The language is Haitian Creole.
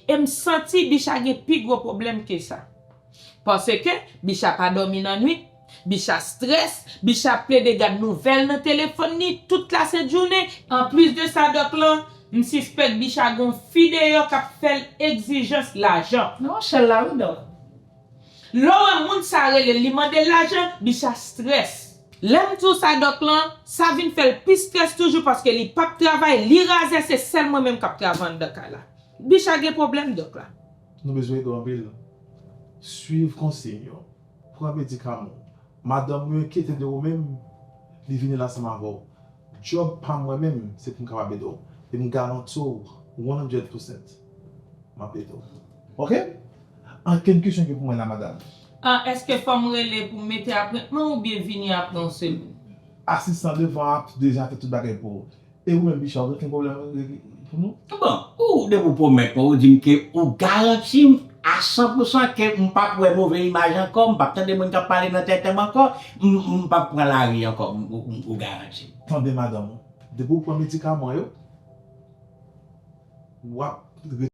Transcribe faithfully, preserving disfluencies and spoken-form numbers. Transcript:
E m santi Bicha gen pi gwo pwoblèm ke sa. Paske Bicha pa dòmi nan nwit, Bicha strès, Bicha ap plede gad nouvèl nan telefòn li, tout lasent jounen. Anplis de sa, dòk lan, m sispèk Bicha gon fi deyò k ap fè l egzijans lajan. Nan yon chèl la, wi, dòk. Lè w wè moun sa rele l, li mande l lajan, Bicha strès. Lè m di w sa, dòk lan, sa vin fè l pi strès toujou paske li p ap travay, li razè, se sèl mwen menm k ap travay anndan kay la. Bicha gen pwoblèm, dòk la. Nou bezwen ede w anpil. Swiv konsiy yo. Pran medikaman w. Madanm mwen enkyete de ou menm, li vini la ansanm avè w. Djòb pa m mwen menm, se pou m kapab ede w. E m garanti w one hundred percent m ap ede w. Oke? Ankenn kesyon ki pou mwen la, madanm? Ah, èske fò m rele pou m mete apwentman oubyen vini apre yon semèn? Asistan devan ap deja fè tout bagay pou ou. E ou menm, Bicha, ou gen pwoblèm pou nou? Bon, ou depi ou pwomèt mwen, ou di m ke ou garanti m a san pou san ke m p ap wè move imaj ankò, m p ap tande moun k ap pale nan tèt m ankò, m, m p ap pran lari ankò, m, ou, ou, ou garanti m. Tande madanm ou. Depi ou pran medikaman yo, w ap